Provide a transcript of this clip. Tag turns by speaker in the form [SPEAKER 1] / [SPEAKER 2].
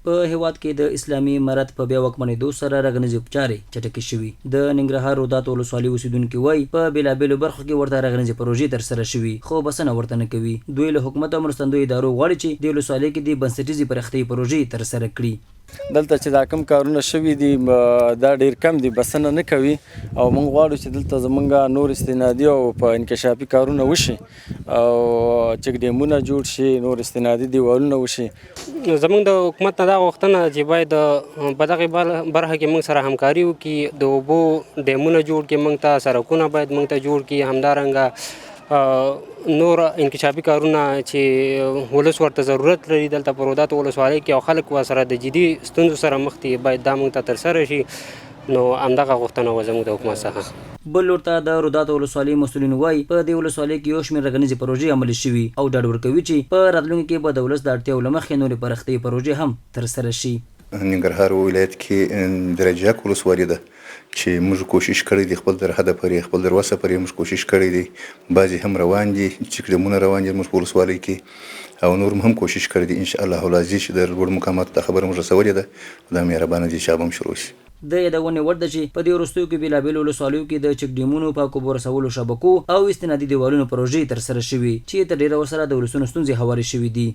[SPEAKER 1] په هېواد کې د اسلامي امارت په بیا واکمنېدو سره رغنیزې چارې چټکې شوي. د ننګرهار روداتو ولسوالي اوسېدونکي وايي، په بېلابېلو برخو کې ورته رغنیزې پروژې ترسره شوي، خو بسنه ورته نه کوي. دوی له حکومت او مرستندویو ادارو غواړي چې دې ولسوالۍ کې دې بنسټیزې پراختیايي پروژې ترسره کړي.
[SPEAKER 2] دلته چې دا کوم کارونه شوي دي دا ډیر کم دي، بسنه نه کوي او موږ غواړو چې دلته زمونږ نور استنادي او په انکشافي کارونه وشي او چک ډیمونه جوړ شي، نور استنادي دیوالونه وشي.
[SPEAKER 3] زمونږ د حکومت نه دا غوښتنه ده چې باید په دغه برخه کې موږ سره همکاري وکړي، د اوبو ډیمونه جوړ کړي، موږ ته سرکونه باید موږ ته جوړ کړي، همدارنګه نور انکشافي کارونه چې ولس ورته ضرورت لري دلته په روداتو ولسوالۍ کې او خلک ورسره د جدي ستونزو سره مخ دي، باید دا موږ ته ترسره شي. نو همدغه غوښتنه وه زموږ د حکومت څخه.
[SPEAKER 1] بل لور ته د روداتو ولسوالۍ مسؤلین وايي، په دې ولسوالۍ کې یو شمېر رغنیزې پروژې عملي شوي او ډاډ ورکوي چې په راتلونکي کې به د ولس د اړتیاوو له مخې نورې پراختیايي پروژې هم ترسره شي.
[SPEAKER 4] ننګرهار ولایت کې د رجیاک ولسوالي ده چې موږ کوشش کړی دی خپل تر حده پورې، خپل تر وسه پورې موږ کوشش کړی دی، بعضې هم روان دي، چکډمونه روان دي موږ په ولسوالۍ کې او نور هم کوشش کړی دی. ان شاء الله العزیز چې د لوړ مقاماتو دا خبره موږ رسولې ده، خدای مهربانه دی چې هغه به هم شروع شي.
[SPEAKER 1] د یادونې وړ ده چې په دې وروستیو کې بېلابېلو ولسوالیو کې د چکډېمونو، پاکو اوبو رسولو شبکو او استنادي دېوالونو پروژې ترسره شوي چې تر ډېره ورسره د ولسونو ستونزې هوارې شوې دي.